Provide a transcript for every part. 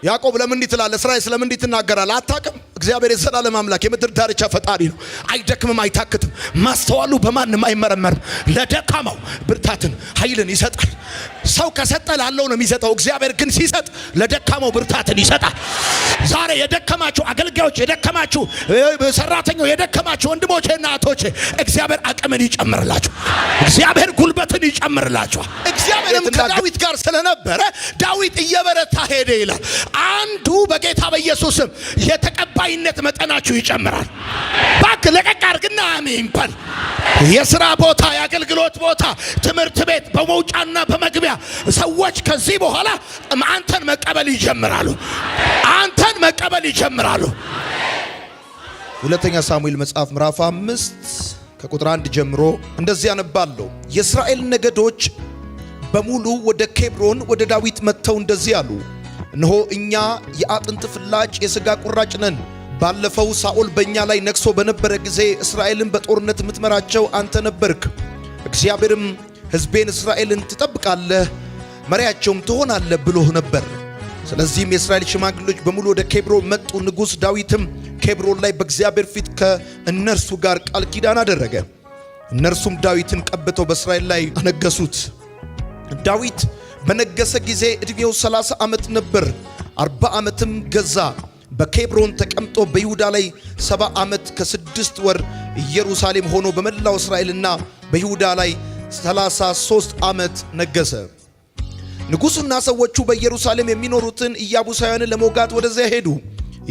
ያዕቆብ ለምን እንዲህ ትላለህ? እስራኤል ስለምን እንዲህ ትናገራለህ? አታውቅም? እግዚአብሔር የዘላለም አምላክ የምድር ዳርቻ ፈጣሪ ነው። አይደክምም፣ አይታክትም። ማስተዋሉ በማንም አይመረመርም። ለደካማው ብርታትን ኃይልን ይሰጣል። ሰው ከሰጠ ላለው ነው የሚሰጠው። እግዚአብሔር ግን ሲሰጥ ለደካማው ብርታትን ይሰጣል። ዛሬ የደከማችሁ አገልጋዮች፣ የደከማችሁ ሰራተኛው፣ የደከማችሁ ወንድሞቼና እህቶቼ እግዚአብሔር አቅምን ይጨምርላችሁ። እግዚአብሔር ጉልበትን ይጨምርላችኋል። እግዚአብሔርም ከዳዊት ጋር ስለነበረ ዳዊት እየበረታ ሄደ ይላል። አንዱ በጌታ በኢየሱስም የተቀባይነት መጠናችሁ ይጨምራል። እባክህ ለቀቅ አድርግና አሜን በል። የስራ ቦታ፣ የአገልግሎት ቦታ፣ ትምህርት ቤት፣ በመውጫና በመግቢያ ሰዎች ከዚህ በኋላ አንተን መቀበል ይጀምራሉ። አንተን መቀበል ይጀምራሉ። ሁለተኛ ሳሙኤል መጽሐፍ ምዕራፍ 5 ከቁጥር 1 ጀምሮ እንደዚህ ያነባለሁ። የእስራኤል ነገዶች በሙሉ ወደ ኬብሮን ወደ ዳዊት መጥተው እንደዚህ አሉ፣ እነሆ እኛ የአጥንት ፍላጭ የሥጋ ቁራጭ ነን። ባለፈው ሳኦል በእኛ ላይ ነግሶ በነበረ ጊዜ እስራኤልን በጦርነት የምትመራቸው አንተ ነበርክ። እግዚአብሔርም ሕዝቤን እስራኤልን ትጠብቃለህ፣ መሪያቸውም ትሆናለህ ብሎህ ነበር። ስለዚህም የእስራኤል ሽማግሌዎች በሙሉ ወደ ኬብሮን መጡ። ንጉሥ ዳዊትም ኬብሮን ላይ በእግዚአብሔር ፊት ከእነርሱ ጋር ቃል ኪዳን አደረገ። እነርሱም ዳዊትን ቀብተው በእስራኤል ላይ አነገሱት። ዳዊት በነገሰ ጊዜ ዕድሜው 30 ዓመት ነበር። 40 ዓመትም ገዛ። በኬብሮን ተቀምጦ በይሁዳ ላይ 70 ዓመት ከ6 ወር ኢየሩሳሌም ሆኖ በመላው እስራኤልና በይሁዳ ላይ 33 ዓመት ነገሰ። ንጉሡና ሰዎቹ በኢየሩሳሌም የሚኖሩትን ኢያቡሳውያንን ለመውጋት ወደዚያ ሄዱ።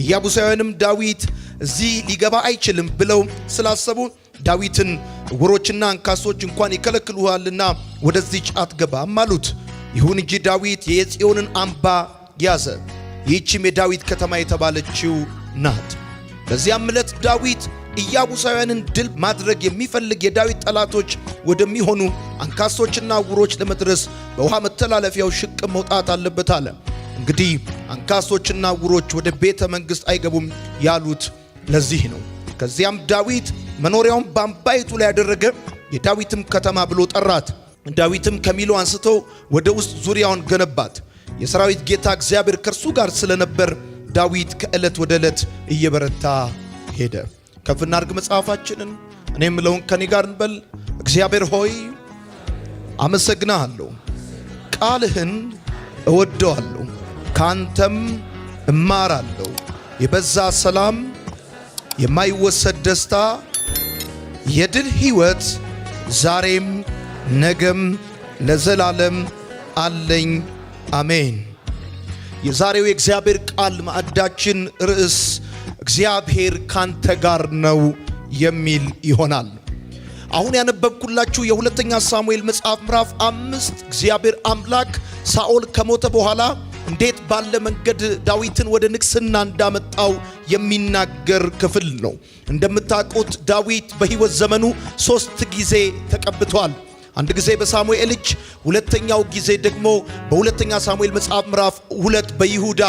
ኢያቡሳውያንም ዳዊት እዚህ ሊገባ አይችልም ብለው ስላሰቡ ዳዊትን ዕውሮችና አንካሶች እንኳን ይከለክሉሃልና ወደዚች አትገባም አሉት። ይሁን እንጂ ዳዊት የጽዮንን አምባ ያዘ። ይህችም የዳዊት ከተማ የተባለችው ናት። በዚያም ዕለት ዳዊት ኢያቡሳውያንን ድል ማድረግ የሚፈልግ የዳዊት ጠላቶች ወደሚሆኑ አንካሶችና ዕውሮች ለመድረስ በውሃ መተላለፊያው ሽቅብ መውጣት አለበት አለ። እንግዲህ አንካሶችና ዕውሮች ወደ ቤተ መንግሥት አይገቡም ያሉት ለዚህ ነው። ከዚያም ዳዊት መኖሪያውን በአምባይቱ ላይ ያደረገ፣ የዳዊትም ከተማ ብሎ ጠራት። ዳዊትም ከሚሎ አንስቶ ወደ ውስጥ ዙሪያውን ገነባት። የሰራዊት ጌታ እግዚአብሔር ከእርሱ ጋር ስለነበር ዳዊት ከዕለት ወደ ዕለት እየበረታ ሄደ። ከፍ እናድርግ መጽሐፋችንን። እኔ የምለውን ከኔ ጋር እንበል። እግዚአብሔር ሆይ አመሰግናለሁ፣ ቃልህን እወደዋለሁ፣ ካንተም እማራለሁ። የበዛ ሰላም፣ የማይወሰድ ደስታ፣ የድል ሕይወት ዛሬም ነገም ለዘላለም አለኝ። አሜን። የዛሬው የእግዚአብሔር ቃል ማዕዳችን ርዕስ እግዚአብሔር ካንተ ጋር ነው የሚል ይሆናል። አሁን ያነበብኩላችሁ የሁለተኛ ሳሙኤል መጽሐፍ ምዕራፍ 5 እግዚአብሔር አምላክ ሳኦል ከሞተ በኋላ እንዴት ባለ መንገድ ዳዊትን ወደ ንግስና እንዳመጣው የሚናገር ክፍል ነው። እንደምታውቁት ዳዊት በሕይወት ዘመኑ 3 ጊዜ ተቀብቷል። አንድ ጊዜ በሳሙኤል እጅ፣ ሁለተኛው ጊዜ ደግሞ በሁለተኛ ሳሙኤል መጽሐፍ ምዕራፍ 2 በይሁዳ፣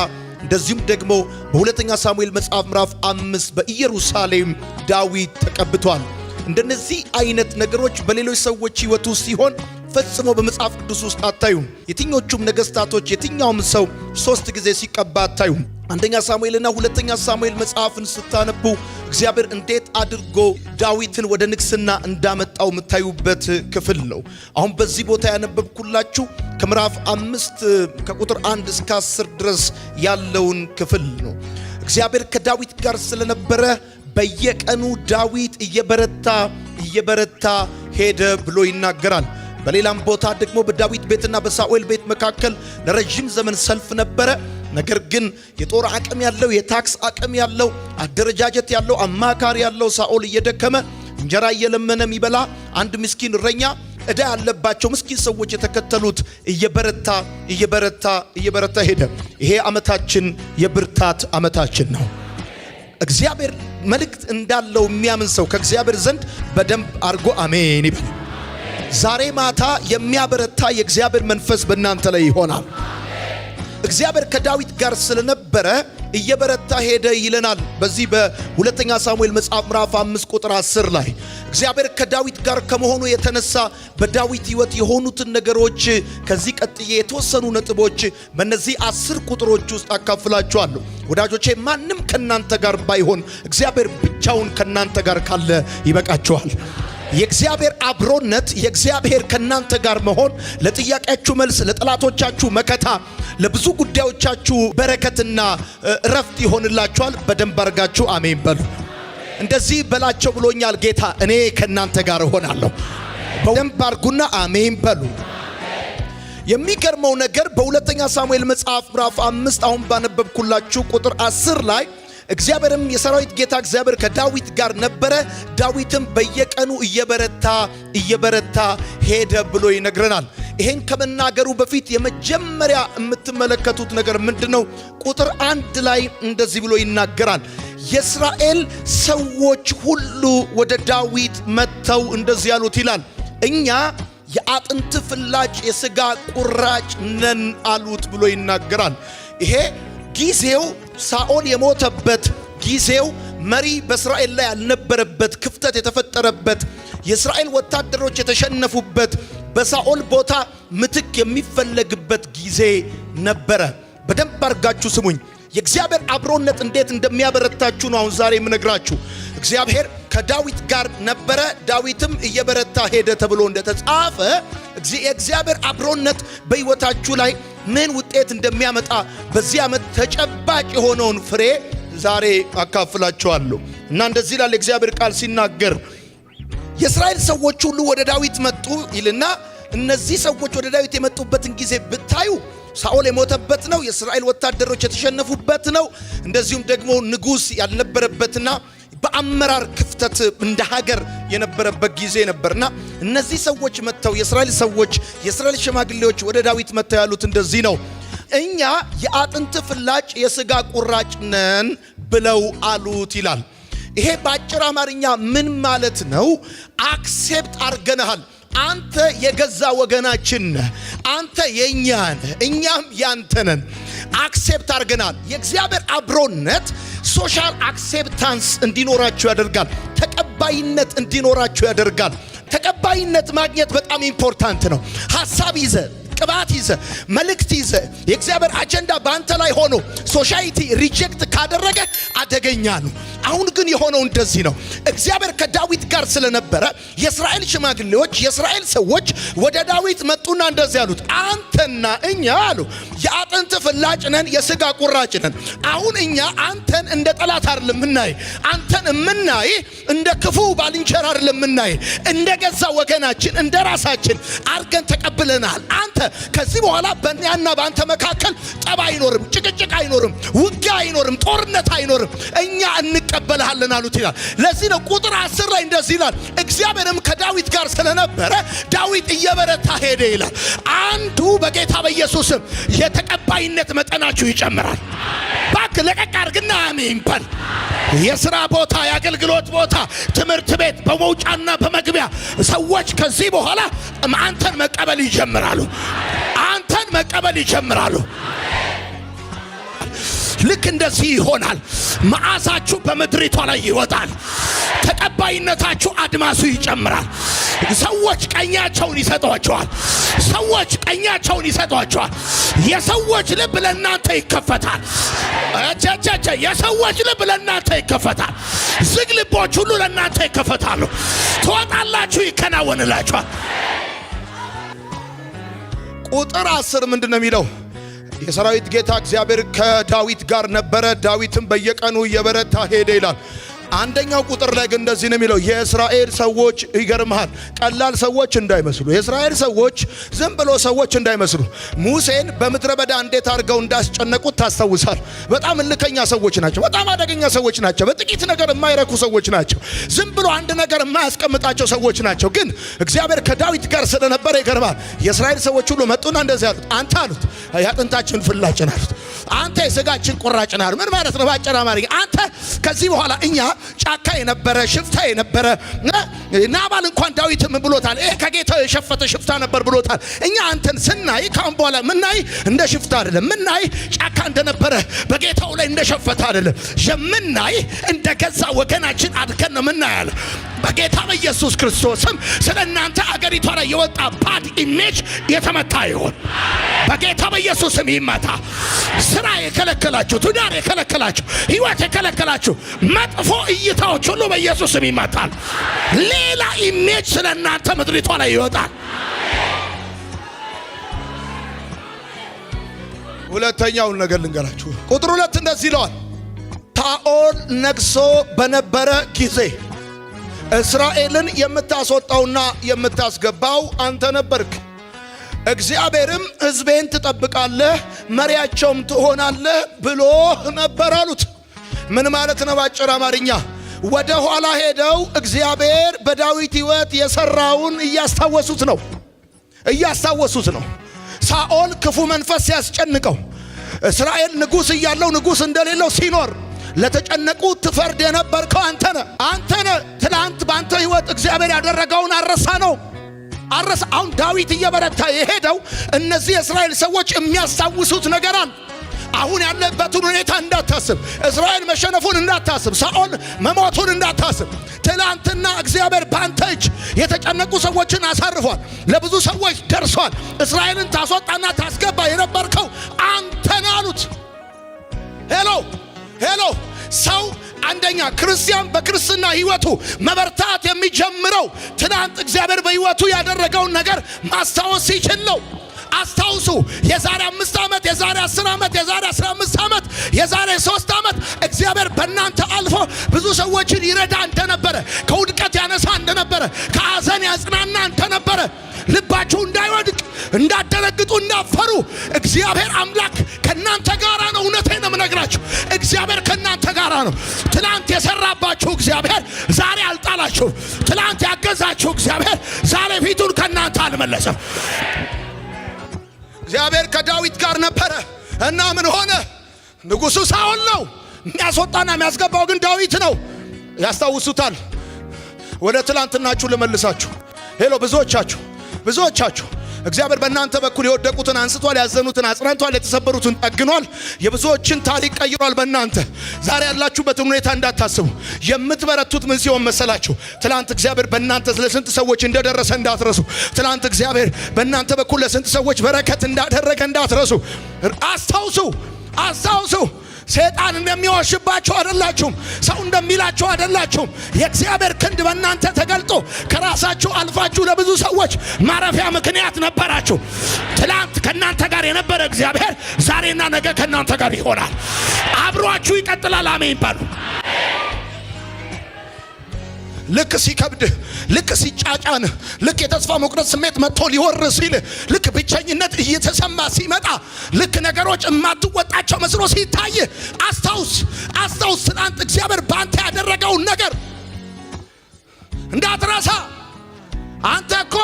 እንደዚሁም ደግሞ በሁለተኛ ሳሙኤል መጽሐፍ ምዕራፍ 5 በኢየሩሳሌም ዳዊት ተቀብቷል። እንደነዚህ አይነት ነገሮች በሌሎች ሰዎች ሕይወት ውስጥ ሲሆን ፈጽሞ በመጽሐፍ ቅዱስ ውስጥ አታዩም። የትኞቹም ነገስታቶች የትኛውም ሰው 3 ጊዜ ሲቀባ አታዩም። አንደኛ ሳሙኤልና ሁለተኛ ሳሙኤል መጽሐፍን ስታነቡ እግዚአብሔር እንዴት አድርጎ ዳዊትን ወደ ንግስና እንዳመጣው የምታዩበት ክፍል ነው። አሁን በዚህ ቦታ ያነበብኩላችሁ ከምዕራፍ 5 ከቁጥር 1 እስከ 10 ድረስ ያለውን ክፍል ነው። እግዚአብሔር ከዳዊት ጋር ስለነበረ በየቀኑ ዳዊት እየበረታ እየበረታ ሄደ ብሎ ይናገራል። በሌላም ቦታ ደግሞ በዳዊት ቤትና በሳኦል ቤት መካከል ለረጅም ዘመን ሰልፍ ነበረ። ነገር ግን የጦር አቅም ያለው፣ የታክስ አቅም ያለው፣ አደረጃጀት ያለው፣ አማካሪ ያለው ሳኦል እየደከመ እንጀራ እየለመነ የሚበላ አንድ ምስኪን እረኛ፣ ዕዳ ያለባቸው ምስኪን ሰዎች የተከተሉት እየበረታ እየበረታ እየበረታ ሄደ። ይሄ ዓመታችን የብርታት ዓመታችን ነው። እግዚአብሔር መልእክት እንዳለው የሚያምን ሰው ከእግዚአብሔር ዘንድ በደንብ አድርጎ አሜን ይበል። ዛሬ ማታ የሚያበረታ የእግዚአብሔር መንፈስ በእናንተ ላይ ይሆናል። እግዚአብሔር ከዳዊት ጋር ስለነበረ እየበረታ ሄደ ይለናል። በዚህ በሁለተኛ ሳሙኤል መጽሐፍ ምዕራፍ 5 ቁጥር 10 ላይ እግዚአብሔር ከዳዊት ጋር ከመሆኑ የተነሳ በዳዊት ሕይወት የሆኑትን ነገሮች ከዚህ ቀጥዬ የተወሰኑ ነጥቦች በእነዚህ 10 ቁጥሮች ውስጥ አካፍላችኋለሁ። ወዳጆቼ፣ ማንም ከናንተ ጋር ባይሆን እግዚአብሔር ብቻውን ከናንተ ጋር ካለ ይበቃችኋል። የእግዚአብሔር አብሮነት፣ የእግዚአብሔር ከናንተ ጋር መሆን ለጥያቄያችሁ መልስ፣ ለጠላቶቻችሁ መከታ፣ ለብዙ ጉዳዮቻችሁ በረከትና እረፍት ይሆንላችኋል። በደንብ አድርጋችሁ አሜን በሉ። እንደዚህ በላቸው ብሎኛል ጌታ፣ እኔ ከናንተ ጋር እሆናለሁ። በደንብ አድርጉና አሜን በሉ። የሚገርመው ነገር በሁለተኛ ሳሙኤል መጽሐፍ ምዕራፍ 5 አሁን ባነበብኩላችሁ ቁጥር 10 ላይ እግዚአብሔርም የሰራዊት ጌታ እግዚአብሔር ከዳዊት ጋር ነበረ፣ ዳዊትም በየቀኑ እየበረታ እየበረታ ሄደ ብሎ ይነግረናል። ይሄን ከመናገሩ በፊት የመጀመሪያ የምትመለከቱት ነገር ምንድን ነው? ቁጥር 1 ላይ እንደዚህ ብሎ ይናገራል። የእስራኤል ሰዎች ሁሉ ወደ ዳዊት መጥተው እንደዚህ ያሉት ይላል፣ እኛ የአጥንት ፍላጭ የሥጋ ቁራጭ ነን አሉት ብሎ ይናገራል። ይሄ ጊዜው ሳኦል የሞተበት ጊዜው፣ መሪ በእስራኤል ላይ ያልነበረበት፣ ክፍተት የተፈጠረበት፣ የእስራኤል ወታደሮች የተሸነፉበት፣ በሳኦል ቦታ ምትክ የሚፈለግበት ጊዜ ነበረ። በደንብ አድርጋችሁ ስሙኝ። የእግዚአብሔር አብሮነት እንዴት እንደሚያበረታችሁ ነው አሁን ዛሬ የምነግራችሁ። እግዚአብሔር ከዳዊት ጋር ነበረ፣ ዳዊትም እየበረታ ሄደ ተብሎ እንደተጻፈ የእግዚአብሔር አብሮነት በሕይወታችሁ ላይ ምን ውጤት እንደሚያመጣ በዚህ ዓመት ተጨባጭ የሆነውን ፍሬ ዛሬ አካፍላችኋለሁ። እና እንደዚህ ይላል የእግዚአብሔር ቃል ሲናገር፣ የእስራኤል ሰዎች ሁሉ ወደ ዳዊት መጡ ይልና፣ እነዚህ ሰዎች ወደ ዳዊት የመጡበትን ጊዜ ብታዩ ሳኦል የሞተበት ነው። የእስራኤል ወታደሮች የተሸነፉበት ነው። እንደዚሁም ደግሞ ንጉሥ ያልነበረበትና በአመራር ክፍተት እንደ ሀገር የነበረበት ጊዜ ነበርና እነዚህ ሰዎች መጥተው፣ የእስራኤል ሰዎች፣ የእስራኤል ሽማግሌዎች ወደ ዳዊት መጥተው ያሉት እንደዚህ ነው። እኛ የአጥንት ፍላጭ የሥጋ ቁራጭ ነን ብለው አሉት ይላል። ይሄ በአጭር አማርኛ ምን ማለት ነው? Accept አርገንሃል። አንተ የገዛ ወገናችን ነህ። አንተ የኛ ነህ፣ እኛም ያንተ ነን። Accept አርገናል። የእግዚአብሔር አብሮነት social acceptance እንዲኖራችሁ ያደርጋል። ተቀባይነት እንዲኖራችሁ ያደርጋል። ተቀባይነት ማግኘት በጣም important ነው። ሐሳብ ይዘህ፣ ቅባት ይዘህ፣ መልእክት ይዘህ፣ የእግዚአብሔር አጀንዳ በአንተ ላይ ሆኖ society reject ካደረገ አደገኛ ነው። አሁን ግን የሆነው እንደዚህ ነው። እግዚአብሔር ከዳዊት ጋር ስለነበረ የእስራኤል ሽማግሌዎች፣ የእስራኤል ሰዎች ወደ ዳዊት መጡና እንደዚህ አሉት፣ አንተና እኛ አሉ የአጥንት ፍላጭ ነን፣ የስጋ ቁራጭ ነን። አሁን እኛ አንተን እንደ ጠላት አይደለም የምናይ፣ አንተን የምናይ እንደ ክፉ ባልንጀራ አይደለም የምናይ፣ እንደ ገዛ ወገናችን እንደ ራሳችን አርገን ተቀብለናል። አንተ ከዚህ በኋላ በእኛና በአንተ መካከል ጠብ አይኖርም፣ ጭቅጭቅ አይኖርም፣ ውጊያ አይኖርም፣ ጦርነት አይኖርም። እኛ እንቀበልሃለን አሉት ይላል። ለዚህ ነው ቁጥር 10 ላይ እንደዚህ ይላል፣ እግዚአብሔርም ከዳዊት ጋር ስለነበረ ዳዊት እየበረታ ሄደ ይላል። አንዱ በጌታ በኢየሱስም የተቀባይነት መጠናችሁ ይጨምራል። ባክ ለቀቅ አድርግና አሜን በል። የሥራ ቦታ፣ የአገልግሎት ቦታ፣ ትምህርት ቤት፣ በመውጫና በመግቢያ ሰዎች ከዚህ በኋላ አንተን መቀበል ይጀምራሉ። አንተን መቀበል ይጀምራሉ። ልክ እንደዚህ ይሆናል። መዓዛችሁ በምድሪቷ ላይ ይወጣል። ተቀባይነታችሁ አድማሱ ይጨምራል። ሰዎች ቀኛቸውን ይሰጧቸዋል። ሰዎች ቀኛቸውን ይሰጧቸዋል። የሰዎች ልብ ለእናንተ ይከፈታል። እቸቸቸ የሰዎች ልብ ለእናንተ ይከፈታል። ዝግ ልቦች ሁሉ ለእናንተ ይከፈታሉ። ትወጣላችሁ፣ ይከናወንላችኋል። ቁጥር 10 ምንድን ነው የሚለው? የሰራዊት ጌታ እግዚአብሔር ከዳዊት ጋር ነበረ፣ ዳዊትም በየቀኑ እየበረታ ሄደ ይላል። አንደኛው ቁጥር ላይ ግን እንደዚህ ነው የሚለው፣ የእስራኤል ሰዎች ይገርምሃል፣ ቀላል ሰዎች እንዳይመስሉ፣ የእስራኤል ሰዎች ዝም ብሎ ሰዎች እንዳይመስሉ። ሙሴን በምድረ በዳ እንዴት አድርገው እንዳስጨነቁት ታስታውሳል። በጣም እልከኛ ሰዎች ናቸው። በጣም አደገኛ ሰዎች ናቸው። በጥቂት ነገር የማይረኩ ሰዎች ናቸው። ዝም ብሎ አንድ ነገር የማያስቀምጣቸው ሰዎች ናቸው። ግን እግዚአብሔር ከዳዊት ጋር ስለነበረ ይገርማል። የእስራኤል ሰዎች ሁሉ መጡና እንደዚህ አሉት፣ አንተ አሉት የአጥንታችን ፍላጭ ነህ አሉት። አንተ የስጋችን ቁራጭ ነህ አሉ። ምን ማለት ነው? ባጭር አማርኛ አንተ ከዚህ በኋላ እኛ ጫካ የነበረ ሽፍታ የነበረ ናባል እንኳን ዳዊት ምን ብሎታል? ይሄ ከጌታው የሸፈተ ሽፍታ ነበር ብሎታል። እኛ አንተን ስናይ ካሁን በኋላ ምናይ እንደ ሽፍታ አይደለም፣ ምናይ ጫካ እንደነበረ በጌታው ላይ እንደሸፈተ አይደለም፣ የምናይ እንደ ገዛ ወገናችን አድርገን ነው ምናይ አለ። በጌታ በኢየሱስ ክርስቶስም ስለ እናንተ አገሪቷ ላይ የወጣ bad image የተመታ ይሆን፣ በጌታ በኢየሱስም ይመታ። ስራ የከለከላችሁ፣ ትዳር የከለከላችሁ፣ ህይወት የከለከላችሁ መጥፎ እይታዎች ሁሉ በኢየሱስም ይመታል። ሌላ image ስለ እናንተ ምድሪቷ ላይ ይወጣል። ሁለተኛውን ነገር ልንገራችሁ። ቁጥር 2 እንደዚህ ይለዋል። ሳኦል ነግሶ በነበረ ጊዜ እስራኤልን የምታስወጣውና የምታስገባው አንተ ነበርክ። እግዚአብሔርም ሕዝቤን ትጠብቃለህ፣ መሪያቸውም ትሆናለህ ብሎ ነበር አሉት። ምን ማለት ነው? ባጭር አማርኛ ወደ ኋላ ሄደው እግዚአብሔር በዳዊት ሕይወት የሰራውን እያስታወሱት ነው እያስታወሱት ነው። ሳኦል ክፉ መንፈስ ሲያስጨንቀው፣ እስራኤል ንጉሥ እያለው ንጉሥ እንደሌለው ሲኖር ለተጨነቁ ትፈርድ የነበርከው አንተ ነህ፣ አንተ ነህ። ትላንት በአንተ ሕይወት እግዚአብሔር ያደረገውን አረሳ ነው አረሳ። አሁን ዳዊት እየበረታ የሄደው እነዚህ የእስራኤል ሰዎች የሚያስታውሱት ነገር አለ። አሁን ያለበትን ሁኔታ እንዳታስብ፣ እስራኤል መሸነፉን እንዳታስብ፣ ሳኦል መሞቱን እንዳታስብ። ትላንትና እግዚአብሔር ባንተ እጅ የተጨነቁ ሰዎችን አሳርፏል፣ ለብዙ ሰዎች ደርሷል። እስራኤልን ታስወጣና ታስገባ የነበርከው አንተ ነህ አሉት። Hello hello። ሰው አንደኛ ክርስቲያን በክርስትና ሕይወቱ መበርታት የሚጀምረው ትናንት እግዚአብሔር በሕይወቱ ያደረገውን ነገር ማስታወስ ሲችል ነው። አስታውሱ። የዛሬ 5 ዓመት፣ የዛሬ 10 ዓመት፣ የዛሬ 15 ዓመት፣ የዛሬ 3 ዓመት እግዚአብሔር በእናንተ አልፎ ብዙ ሰዎችን ይረዳ እንደነበረ፣ ከውድቀት ያነሳ እንደነበረ፣ ከሐዘን ያጽናና እንደነበረ፣ ልባችሁ እንዳይወድቅ፣ እንዳትደነግጡ፣ እንዳትፈሩ እግዚአብሔር አምላክ ከእናንተ ጋራ ነው። እውነቴን ነው የምነግራችሁ፣ እግዚአብሔር ከእናንተ ጋራ ነው። ትላንት የሰራባችሁ እግዚአብሔር ዛሬ አልጣላችሁም። ትላንት ያገዛችሁ እግዚአብሔር ዛሬ ፊቱን ከእናንተ አልመለሰም። እግዚአብሔር ከዳዊት ጋር ነበረ እና ምን ሆነ? ንጉሱ ሳኦል ነው። የሚያስወጣና የሚያስገባው ግን ዳዊት ነው። ያስታውሱታል። ወደ ትላንትናችሁ ልመልሳችሁ። Hello፣ ብዙዎቻችሁ ብዙዎቻችሁ እግዚአብሔር በእናንተ በኩል የወደቁትን አንስቷል፣ ያዘኑትን አጽናንቷል፣ የተሰበሩትን ጠግኗል፣ የብዙዎችን ታሪክ ቀይሯል። በእናንተ ዛሬ ያላችሁበትን ሁኔታ እንዳታስቡ። የምትበረቱት ምን ሲሆን መሰላችሁ? ትላንት እግዚአብሔር በእናንተ ለስንት ሰዎች እንደደረሰ እንዳትረሱ። ትላንት እግዚአብሔር በእናንተ በኩል ለስንት ሰዎች በረከት እንዳደረገ እንዳትረሱ። አስታውሱ፣ አስታውሱ። ሰይጣን እንደሚዋሽባችሁ አይደላችሁም። ሰው እንደሚላችሁ አይደላችሁም። የእግዚአብሔር ክንድ በእናንተ ተገልጦ ከራሳችሁ አልፋችሁ ለብዙ ሰዎች ማረፊያ ምክንያት ነበራችሁ። ትላንት ከእናንተ ጋር የነበረ እግዚአብሔር ዛሬና ነገ ከእናንተ ጋር ይሆናል። አብሯችሁ ይቀጥላል። አሜን በሉ። ልክ ሲከብድህ፣ ልክ ሲጫጫንህ፣ ልክ የተስፋ መቁረጥ ስሜት መጥቶ ሊወር ሲል፣ ልክ ብቸኝነት እየተሰማ ሲመጣ፣ ልክ ነገሮች የማትወጣቸው መስሎ ሲታይ አስታውስ፣ አስታውስ። ትናንት እግዚአብሔር በአንተ ያደረገውን ነገር እንዳትረሳ። አንተ እኮ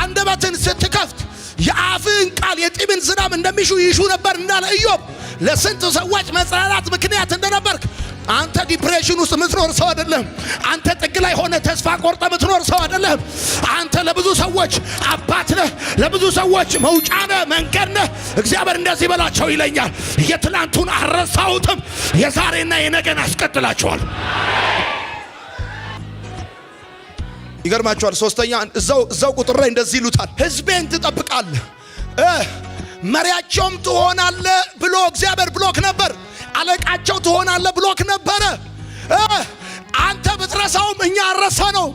አንደበትን ስትከፍት የአፍህን ቃል የጢምን ዝናብ እንደሚሹ ይሹ ነበር እንዳለ ኢዮብ፣ ለስንት ሰዎች መጽናናት ምክንያት እንደነበርክ። አንተ depression ውስጥ የምትኖር ሰው አይደለም። አንተ ጥግ ላይ ሆነ ተስፋ ቆርጠ የምትኖር ሰው አይደለም። አንተ ለብዙ ሰዎች አባት ነህ፣ ለብዙ ሰዎች መውጫ ነህ፣ መንገድ ነህ። እግዚአብሔር እንደዚህ በላቸው ይለኛል። የትላንቱን አልረሳሁትም፣ የዛሬና የነገን አስቀጥላቸዋል። ይገርማቸዋል። ሶስተኛ እዛው ቁጥር ላይ እንደዚህ ይሉታል፣ ሕዝቤን ትጠብቃለህ መሪያቸውም ትሆናለህ ብሎ እግዚአብሔር ብሎክ ነበር። አለቃቸው ትሆናለህ ብሎክ ነበረ። አንተ ብትረሳውም እኛ አልረሳነው።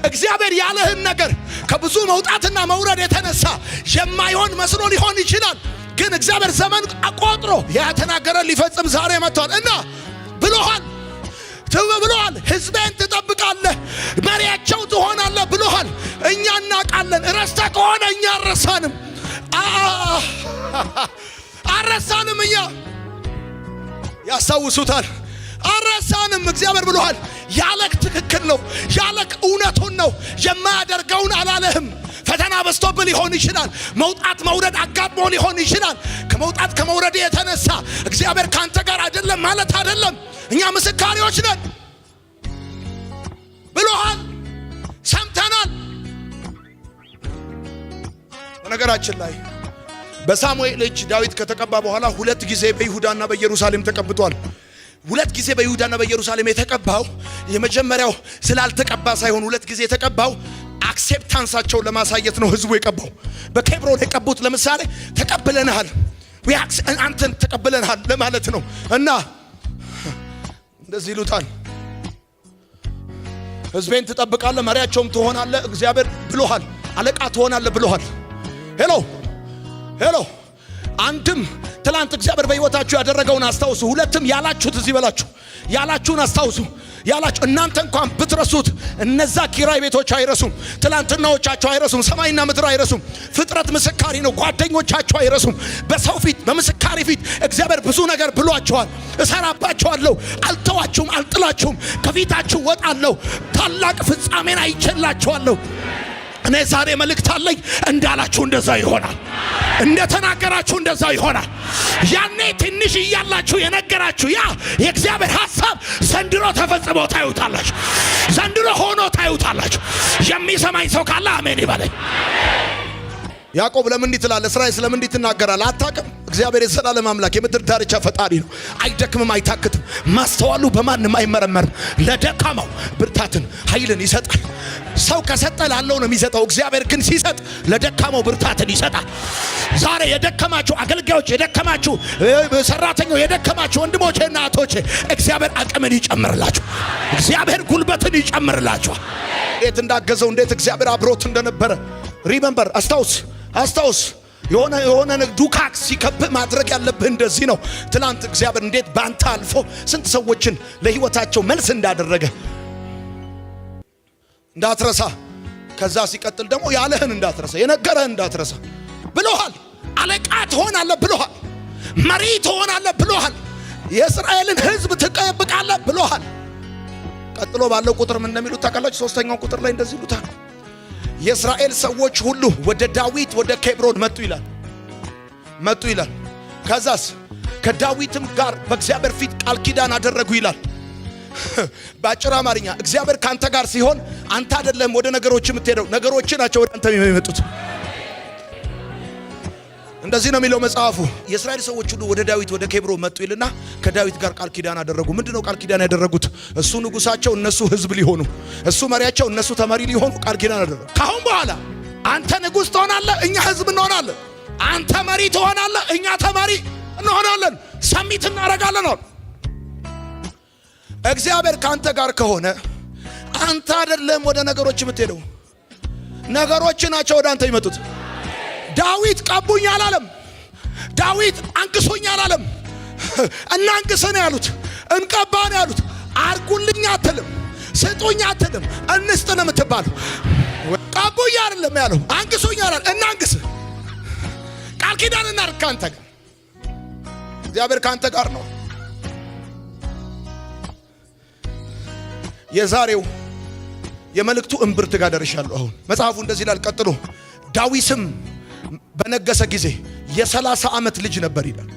እግዚአብሔር ያለህን ነገር ከብዙ መውጣትና መውረድ የተነሳ የማይሆን መስሎ ሊሆን ይችላል። ግን እግዚአብሔር ዘመን ቆጥሮ ያተናገረ ሊፈጽም ዛሬ መጥቷል እና ብሎሃል ብሎሃል። ሕዝቤን ትጠብቃለህ፣ መሪያቸው ትሆናለህ ብሎሃል። እኛ እናውቃለን። ረስተህ ከሆነ እኛ አልረሳንም፣ አልረሳንም። እኛ ያስታውሱታል። አልረሳንም። እግዚአብሔር ብሎሃል። ያለክ ትክክል ነው። ያለክ እውነቱን ነው። የማያደርገውን አላለህም። ፈተና በዝቶብህ ሊሆን ይችላል። መውጣት መውረድ አጋጥሞ ሊሆን ይችላል። ከመውጣት ከመውረድ የተነሳ እግዚአብሔር ካንተ ጋር አይደለም ማለት አይደለም። እኛ ምስካሪዎች ነን ብሎሃል፣ ሰምተናል። በነገራችን ላይ በሳሙኤል እጅ ዳዊት ከተቀባ በኋላ ሁለት ጊዜ በይሁዳና በኢየሩሳሌም ተቀብቷል። ሁለት ጊዜ በይሁዳና በኢየሩሳሌም የተቀባው የመጀመሪያው ስላልተቀባ ሳይሆን ሁለት ጊዜ የተቀባው acceptance ኣቸውን ለማሳየት ነው። ህዝቡ የቀባው በኬብሮን የቀቡት ለምሳሌ ተቀብለንሃል፣ አንተን ተቀብለንሃል ለማለት ነው። እና እንደዚህ ይሉታል፣ ህዝቤን ትጠብቃለህ፣ መሪያቸውም ትሆናለህ፣ እግዚአብሔር ብሎሃል፣ አለቃ ትሆናለህ ብሎሃል። Hello hello። አንድም ትላንት እግዚአብሔር በሕይወታችሁ ያደረገውን አስታውሱ። ሁለትም ያላችሁት እዚህ በላችሁ ያላችሁን አስታውሱ። ያላችሁ እናንተ እንኳን ብትረሱት እነዛ ኪራይ ቤቶች አይረሱም። ትላንትናዎቻችሁ አይረሱም። ሰማይና ምድር አይረሱም። ፍጥረት ምስካሪ ነው። ጓደኞቻችሁ አይረሱም። በሰው ፊት በምስካሪ ፊት እግዚአብሔር ብዙ ነገር ብሏቸዋል። እሰራባችኋለሁ፣ አልተዋችሁም፣ አልጥላችሁም፣ ከፊታችሁ ወጣለሁ፣ ታላቅ ፍጻሜን አይቼላችኋለሁ። እኔ ዛሬ መልእክት አለኝ። እንዳላችሁ እንደዛ ይሆናል። እንደተናገራችሁ እንደዛ ይሆናል። ያኔ ትንሽ እያላችሁ የነገራችሁ ያ የእግዚአብሔር ሐሳብ ዘንድሮ ተፈጽሞ ታዩታላችሁ። ዘንድሮ ሆኖ ታዩታላችሁ። የሚሰማኝ ሰው ካለ አሜን ይበለኝ። ያዕቆብ ለምን እንዲህ ትላለህ? እስራኤል ለምን እንዲህ ትናገራለህ? አታውቅም? እግዚአብሔር የዘላለም አምላክ የምድር ዳርቻ ፈጣሪ ነው። አይደክምም፣ አይታክትም። ማስተዋሉ በማንም አይመረመርም። ለደካማው ብርታትን ኃይልን ይሰጣል። ሰው ከሰጠ ላለው ነው የሚሰጠው። እግዚአብሔር ግን ሲሰጥ ለደካማው ብርታትን ይሰጣል። ዛሬ የደከማችሁ አገልጋዮች፣ የደከማችሁ ሰራተኞች፣ የደከማችሁ ወንድሞቼና እህቶቼ እግዚአብሔር አቅምን ይጨምርላችሁ። እግዚአብሔር ጉልበትን ይጨምርላችኋል። እንዴት እንዳገዘው፣ እንዴት እግዚአብሔር አብሮት እንደነበረ remember፣ አስታውስ፣ አስታውስ። የሆነ የሆነ ዱካክ ሲከብህ ማድረግ ያለብህ እንደዚህ ነው። ትላንት እግዚአብሔር እንዴት ባንተ አልፎ ስንት ሰዎችን ለህይወታቸው መልስ እንዳደረገ እንዳትረሳ። ከዛ ሲቀጥል ደግሞ ያለህን እንዳትረሳ፣ የነገረህን እንዳትረሳ ብሎሃል። አለቃ ትሆናለህ ብሎሃል። መሪ ትሆናለህ ብሎሃል። የእስራኤልን ሕዝብ ትጠብቃለህ ብሎሃል። ቀጥሎ ባለው ቁጥር ምን እንደሚሉት ታውቃላችሁ? ሶስተኛው ቁጥር ላይ እንደዚህ ይሉታል። የእስራኤል ሰዎች ሁሉ ወደ ዳዊት ወደ ኬብሮን መጡ ይላል። መጡ ይላል። ከዛስ ከዳዊትም ጋር በእግዚአብሔር ፊት ቃል ኪዳን አደረጉ ይላል። በአጭር አማርኛ እግዚአብሔር ካንተ ጋር ሲሆን አንተ አይደለም ወደ ነገሮች የምትሄደው፣ ነገሮች ናቸው ወደ አንተ የሚመጡት። እንደዚህ ነው የሚለው መጽሐፉ። የእስራኤል ሰዎች ሁሉ ወደ ዳዊት ወደ ኬብሮን መጡ ይልና ከዳዊት ጋር ቃል ኪዳን አደረጉ። ምንድነው ቃል ኪዳን ያደረጉት? እሱ ንጉሳቸው፣ እነሱ ህዝብ ሊሆኑ፣ እሱ መሪያቸው፣ እነሱ ተመሪ ሊሆኑ ቃል ኪዳን አደረጉ። ካሁን በኋላ አንተ ንጉሥ ትሆናለህ፣ እኛ ህዝብ እንሆናለን። አንተ መሪ ትሆናለህ፣ እኛ ተመሪ እንሆናለን። submit እናደርጋለን አሉ። እግዚአብሔር ከአንተ ጋር ከሆነ አንተ አይደለም ወደ ነገሮች የምትሄደው፣ ነገሮች ናቸው ወደ አንተ የሚመጡት። ዳዊት ቀቡኝ አላለም። ዳዊት አንግሱኝ አላለም። እናንግስ ነው ያሉት፣ እንቀባ ነው ያሉት። አርጉልኝ አትልም፣ ስጡኝ አትልም፣ እንስጥ ነው የምትባለው። ቀቡኝ አይደለም ያለው፣ አንግሱኝ አላለም። እናንግስ፣ ቃል ኪዳን እናድርግ ከአንተ ጋር። እግዚአብሔር ከአንተ ጋር ነው። የዛሬው የመልእክቱ እምብርት ጋር ደርሻለሁ። አሁን መጽሐፉ እንደዚህ ይላል። ቀጥሎ ዳዊትም በነገሰ ጊዜ የ30 ዓመት ልጅ ነበር ይላል።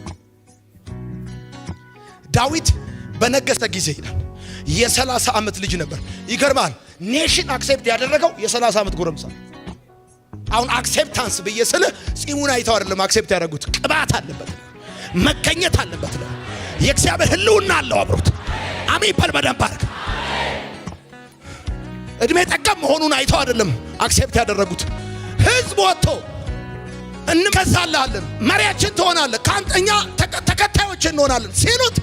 ዳዊት በነገሰ ጊዜ ይላል የ30 ዓመት ልጅ ነበር። ይገርማል። Nation accept ያደረገው የ30 ዓመት ጎረምሳ። አሁን acceptance ብዬ ስልህ ጺሙን አይተው አይደለም accept ያደረጉት፣ ቅባት አለበት፣ መገኘት አለበት ነው። የእግዚአብሔር ሕልውና አለው አብሮት። አሜን በል በደንብ አድርግ። እድሜ ጠገብ መሆኑን አይተው አይደለም accept ያደረጉት። ህዝብ ወጥቶ እንገዛልሃለን፣ መሪያችን ትሆናለህ፣ ከአንተ እኛ ተከታዮች እንሆናለን ሲሉት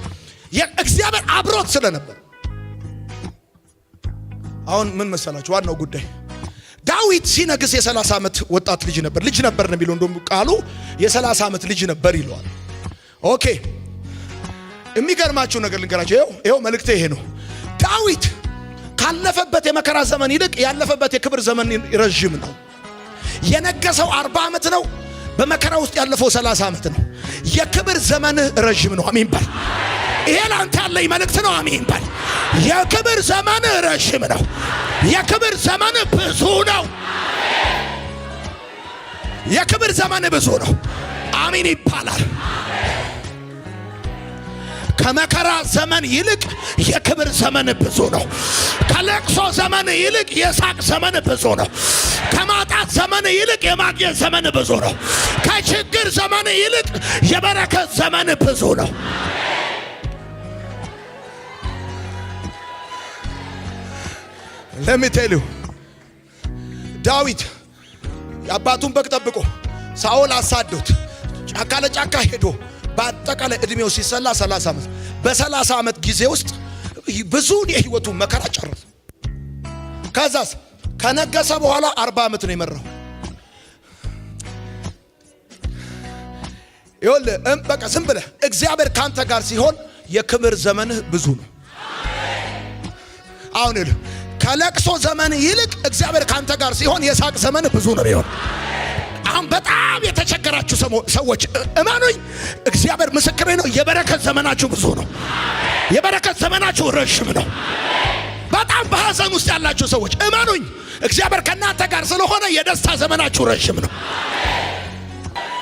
እግዚአብሔር አብሮት ስለነበር። አሁን ምን መሰላችሁ ዋናው ጉዳይ ዳዊት ሲነግስ የ30 ዓመት ወጣት ልጅ ነበር። ልጅ ነበር ነው የሚለው፣ እንደውም ቃሉ የ30 ዓመት ልጅ ነበር ይለዋል። Okay፣ የሚገርማችሁ ነገር ልንገራችሁ። ይኸው መልእክቴ ይሄ ነው። ዳዊት ካለፈበት የመከራ ዘመን ይልቅ ያለፈበት የክብር ዘመን ረዥም ነው። የነገሰው 40 ዓመት ነው። በመከራ ውስጥ ያለፈው 30 ዓመት ነው። የክብር ዘመንህ ረዥም ነው። አሜን በል። ይሄ ላንተ ያለኝ መልእክት ነው። አሜን በል። የክብር ዘመን ረዥም ነው። የክብር ዘመን ብዙ ነው። የክብር ዘመን ብዙ ነው። አሜን ይባላል። ከመከራ ዘመን ይልቅ የክብር ዘመን ብዙ ነው። ከለቅሶ ዘመን ይልቅ የሳቅ ዘመን ብዙ ነው። ከማጣት ዘመን ይልቅ የማግኘት ዘመን ብዙ ነው። ከችግር ዘመን ይልቅ የበረከት ዘመን ብዙ ነው። Let me tell you፣ ዳዊት የአባቱን በግ ጠብቆ ሳኦል አሳዶት ጫካ ለጫካ ሄዶ በአጠቃላይ ዕድሜው ሲሰላ 30 ዓመት፣ በ30 ዓመት ጊዜ ውስጥ ብዙውን የህይወቱን መከራ ጨረሰ። ከዛስ ከነገሰ በኋላ 40 ዓመት ነው የመራው። ይኸውልህ በቃ ዝም ብለህ እግዚአብሔር ካንተ ጋር ሲሆን የክብር ዘመንህ ብዙ ነው። አሁን ይኸውልህ ከለቅሶ ዘመን ይልቅ እግዚአብሔር ካንተ ጋር ሲሆን የሳቅ ዘመን ብዙ ነው የሚሆን። አሁን በጣም የተቸገራችሁ ሰዎች እመኑኝ፣ እግዚአብሔር ምስክሬ ነው። የበረከት ዘመናችሁ ብዙ ነው። የበረከት ዘመናችሁ ረዥም ነው። በጣም በሐዘን ውስጥ ያላችሁ ሰዎች እመኑኝ፣ እግዚአብሔር ከእናንተ ጋር ስለሆነ የደስታ ዘመናችሁ ረዥም ነው።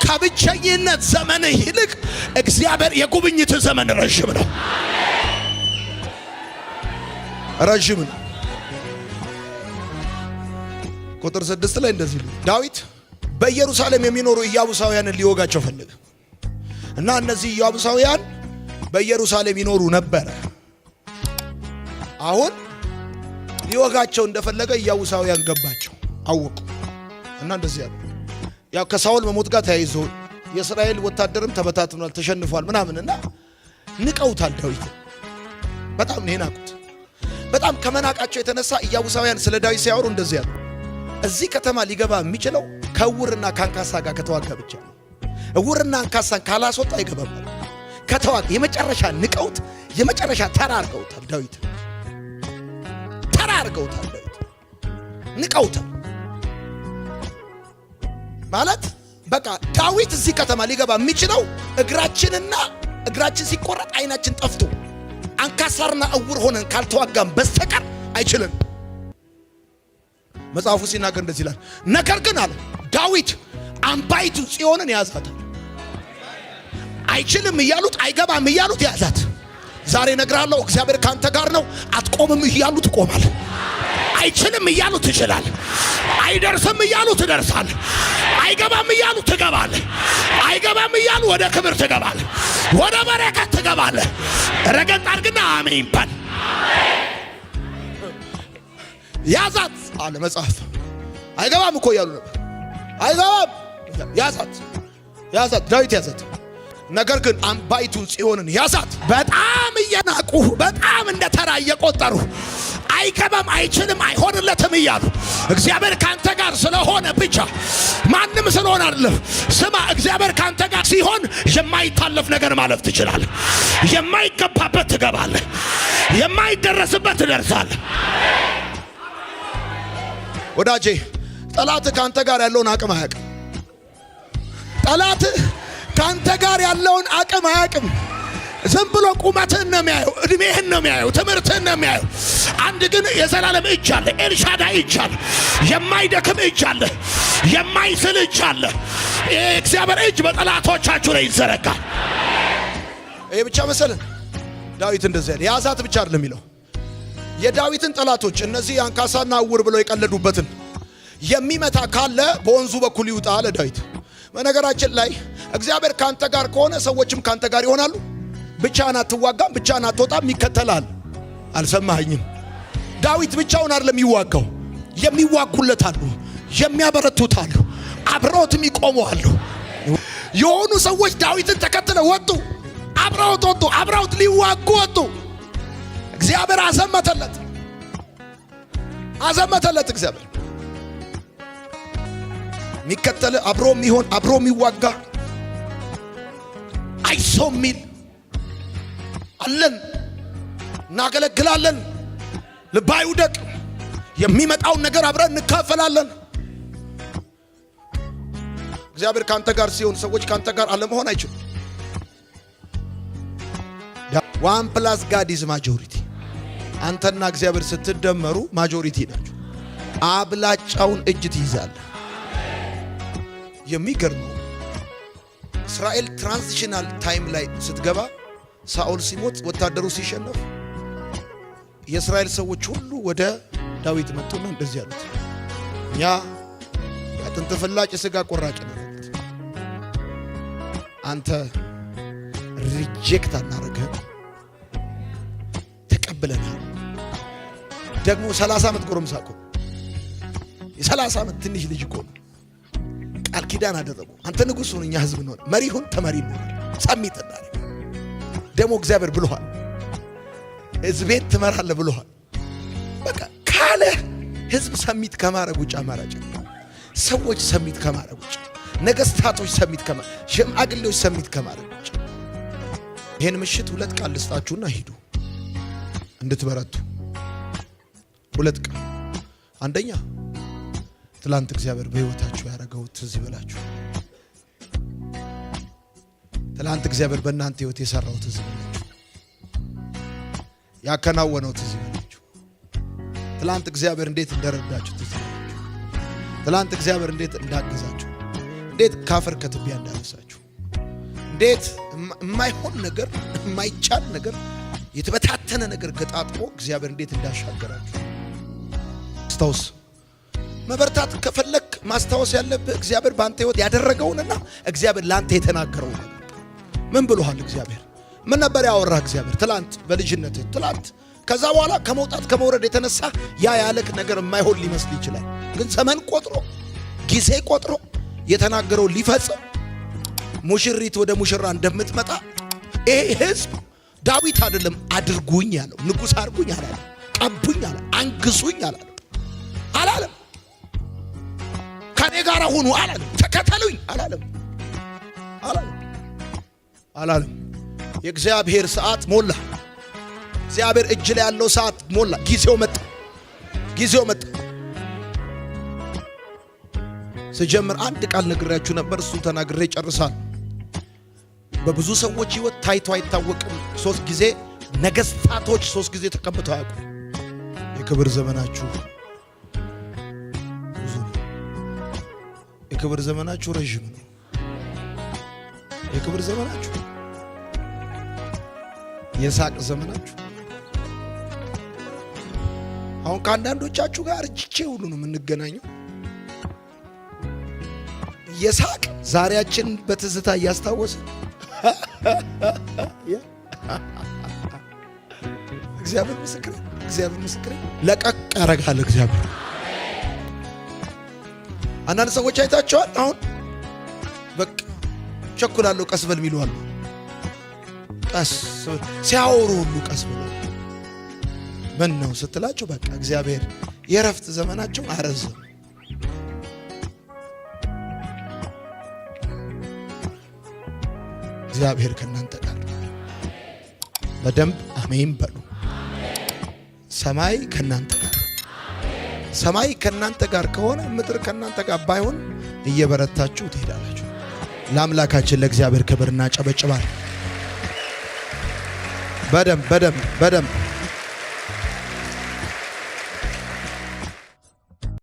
ከብቸኝነት ዘመንህ ይልቅ እግዚአብሔር የጉብኝት ዘመን ረዥም ነው፣ ረዥም ነው። ቁጥር 6 ላይ እንደዚህ ይላል፣ ዳዊት በኢየሩሳሌም የሚኖሩ ኢያቡሳውያንን ሊወጋቸው ፈለገ እና እነዚህ ኢያቡሳውያን በኢየሩሳሌም ይኖሩ ነበረ። አሁን ሊወጋቸው እንደፈለገ ኢያቡሳውያን ገባቸው፣ አወቁ እና እንደዚህ ያሉ ያው ከሳውል መሞት ጋር ተያይዞ የእስራኤል ወታደርም ተበታትኗል፣ ተሸንፏል ምናምን እና ንቀውታል። ዳዊት በጣም ነው የናቁት። በጣም ከመናቃቸው የተነሳ ኢያቡሳውያን ስለ ዳዊት ሲያወሩ እንደዚህ ያሉ፣ እዚህ ከተማ ሊገባ የሚችለው ከእውርና ከአንካሳ ጋር ከተዋጋ ብቻ ነው። እውርና አንካሳን ካላስወጣ አይገባም። ከተዋጋ የመጨረሻ ንቀውት፣ የመጨረሻ ተራ አርገውታል። ዳዊት ተራ አርገውታል። ዳዊት ንቀውታል ማለት በቃ ዳዊት እዚህ ከተማ ሊገባ የሚችለው እግራችንና እግራችን ሲቆረጥ አይናችን ጠፍቶ አንካሳርና እውር ሆነን ካልተዋጋም በስተቀር አይችልም። መጽሐፉ ሲናገር እንደዚህ ይላል። ነገር ግን አለ ዳዊት አምባይቱ ጽዮንን ያዛታል። አይችልም እያሉት፣ አይገባም እያሉት ያዛት። ዛሬ እነግርሃለሁ፣ እግዚአብሔር ካንተ ጋር ነው። አትቆምም እያሉ ትቆማል። አይችልም እያሉ ትችላል። አይደርስም እያሉ ትደርሳል። አይገባም እያሉ ትገባል። አይገባም እያሉ ወደ ክብር ትገባል። ወደ በረከት ትገባል። ረገጥ አድርግና አሜን በል። ያዛት አለ መጽሐፍ። አይገባም እኮ እያሉ ነበር። አይገባም፣ ያዛት፣ ያዛት፣ ዳዊት ያዛት። ነገር ግን አምባይቱን ጽዮንን ያዛት። በጣም እየናቁ፣ በጣም እንደ ተራ እየቆጠሩ፣ አይገባም፣ አይችልም፣ አይሆንለትም እያሉ እግዚአብሔር ካንተ ጋር ስለሆነ ብቻ፣ ማንም ስለሆነ አይደለም። ስማ፣ እግዚአብሔር ካንተ ጋር ሲሆን የማይታለፍ ነገር ማለፍ ትችላለህ። የማይገባበት ትገባለህ። የማይደረስበት ትደርሳለህ። ወዳጄ፣ ጠላትህ ካንተ ጋር ያለውን አቅም አያውቅም። ጠላትህ ካንተ ጋር ያለውን አቅም አያውቅም። ዝም ብሎ ቁመትህን ነው የሚያየው፣ እድሜህን ነው የሚያየው፣ ትምህርትህን ነው የሚያየው። አንድ ግን የዘላለም እጅ አለ፣ ኤልሻዳይ እጅ አለ፣ የማይደክም እጅ አለ፣ የማይስል እጅ አለ። የእግዚአብሔር እጅ በጠላቶቻችሁ ላይ ይዘረጋል። ይሄ ብቻ መሰለን? ዳዊት እንደዚህ ያለ ያዛት ብቻ አይደለም የሚለው፣ የዳዊትን ጠላቶች እነዚህ አንካሳና እውር ብለው የቀለዱበትን የሚመታ ካለ በወንዙ በኩል ይውጣ አለ ዳዊት። በነገራችን ላይ እግዚአብሔር ካንተ ጋር ከሆነ ሰዎችም ካንተ ጋር ይሆናሉ። ብቻህን አትዋጋም፣ ብቻህን አትወጣም፣ ይከተላል። አልሰማኸኝም? ዳዊት ብቻውን አይደለም የሚዋጋው፣ የሚዋጉለት አሉ፣ የሚያበረቱት አሉ፣ አብረውት የሚቆሙ አሉ። የሆኑ ሰዎች ዳዊትን ተከትለው ወጡ፣ አብረውት ወጡ፣ አብረውት ሊዋጉ ወጡ። እግዚአብሔር አዘመተለት፣ አዘመተለት። እግዚአብሔር የሚከተል፣ አብሮ የሚሆን፣ አብሮ የሚዋጋ፣ አይዞ የሚል አለን፣ እናገለግላለን። ልባ ይውደቅ፣ የሚመጣውን ነገር አብረን እንካፈላለን። እግዚአብሔር ካንተ ጋር ሲሆን ሰዎች ካንተ ጋር አለመሆን አይችሉም። One plus God is majority። አንተና እግዚአብሔር ስትደመሩ majority ናቸው። አብላጫውን እጅ ትይዛለህ። የሚገርመው እስራኤል transitional time ላይ ስትገባ፣ ሳኦል ሲሞት፣ ወታደሩ ሲሸነፍ፣ የእስራኤል ሰዎች ሁሉ ወደ ዳዊት መጡና እንደዚህ አሉት፣ እኛ የአጥንት ፍላጭ የሥጋ ቆራጭ ነን አሉት። አንተ reject አናረግህም፣ ተቀብለናል። ደግሞ 30 ዓመት ጎረምሳ እኮ፣ የ30 ዓመት ትንሽ ልጅ እኮ ነው። ቃል ኪዳን አደረጉ። አንተ ንጉሥ ሁን፣ እኛ ህዝብ እንሆን፣ መሪ ሁን፣ ተመሪ እንሆን፣ submit እናደርግ። ደግሞ እግዚአብሔር ብሎሃል፣ ህዝቤን ትመራለህ ብሎሃል። በቃ ካለ ህዝብ submit ከማድረግ ውጭ አማራጭ፣ ሰዎች submit ከማድረግ ውጭ፣ ነገስታቶች submit ከማድረግ፣ ሽማግሌዎች submit ከማድረግ ውጭ። ይህን ምሽት ሁለት ቃል ልስጣችሁና ሂዱ እንድትበረቱ። ሁለት ቃል። አንደኛ፣ ትላንት እግዚአብሔር በሕይወታችሁ ያደረገው ትዝ ይበላችሁ። ትላንት እግዚአብሔር በእናንተ ሕይወት የሰራው ትዝ ይበላችሁ። ያከናወነው ትዝ ይበላችሁ። ትላንት እግዚአብሔር እንዴት እንደረዳችሁ ትዝ ይበላችሁ። ትላንት እግዚአብሔር እንዴት እንዳገዛችሁ፣ እንዴት ካፈር ከትቢያ እንዳነሳችሁ፣ እንዴት የማይሆን ነገር፣ የማይቻል ነገር፣ የተበታተነ ነገር ገጣጥሞ እግዚአብሔር እንዴት እንዳሻገራችሁ አስታውስ። መበርታት ከፈለክ ማስታወስ ያለብህ እግዚአብሔር በአንተ ሕይወት ያደረገውንና እግዚአብሔር ለአንተ የተናገረውን ነገር። ምን ብሎሃል እግዚአብሔር? ምን ነበር ያወራህ እግዚአብሔር? ትላንት በልጅነትህ፣ ትላንት፣ ከዛ በኋላ ከመውጣት ከመውረድ የተነሳ ያ ያለክ ነገር የማይሆን ሊመስል ይችላል። ግን ዘመን ቆጥሮ፣ ጊዜ ቆጥሮ የተናገረው ሊፈጽም ሙሽሪት ወደ ሙሽራ እንደምትመጣ ይሄ ህዝብ ዳዊት አይደለም አድርጉኝ ያለው፣ ንጉሥ አድርጉኝ አላለም፣ ቀቡኝ አለ፣ አንግሱኝ አላለም አላለም፣ ከኔ ጋር ሁኑ አላለም፣ ተከተሉኝ አላለም አላለም አላለም። የእግዚአብሔር ሰዓት ሞላ። እግዚአብሔር እጅ ላይ ያለው ሰዓት ሞላ። ጊዜው መጣ። ጊዜው መጣ። ስጀምር አንድ ቃል ነግሬያችሁ ነበር። እሱን ተናግሬ ጨርሳል። በብዙ ሰዎች ሕይወት ታይቶ አይታወቅም። ሶስት ጊዜ ነገስታቶች ሶስት ጊዜ ተቀብተው አያውቁም። የክብር ዘመናችሁ ብዙ ነው። የክብር ዘመናችሁ ረዥም ነው። የክብር ዘመናችሁ፣ የሳቅ ዘመናችሁ። አሁን ከአንዳንዶቻችሁ ጋር እጅቼ ሁሉ ነው የምንገናኘው። የሳቅ ዛሬያችን በትዝታ እያስታወስን፣ እግዚአብሔር ምስክሬ፣ እግዚአብሔር ምስክሬ፣ ለቀቅ ያደርጋል እግዚአብሔር። አንዳንድ ሰዎች አይታቸዋል። አሁን በቃ ቸኩላለሁ ቀስ በል የሚሉ አሉ። ቀስ ሲያወሩ ሁሉ ቀስ ብሎ፣ ምን ነው ስትላቸው በቃ እግዚአብሔር የእረፍት ዘመናቸውን አረዘም። እግዚአብሔር ከእናንተ ጋር። በደንብ አሜን በሉ። ሰማይ ከእናንተ ጋር፣ ሰማይ ከእናንተ ጋር ከሆነ ምድር ከእናንተ ጋር ባይሆን እየበረታችሁ ትሄዳላችሁ። ለአምላካችን ለእግዚአብሔር ክብር እናጨበጭባል። በደንብ በደንብ በደንብ።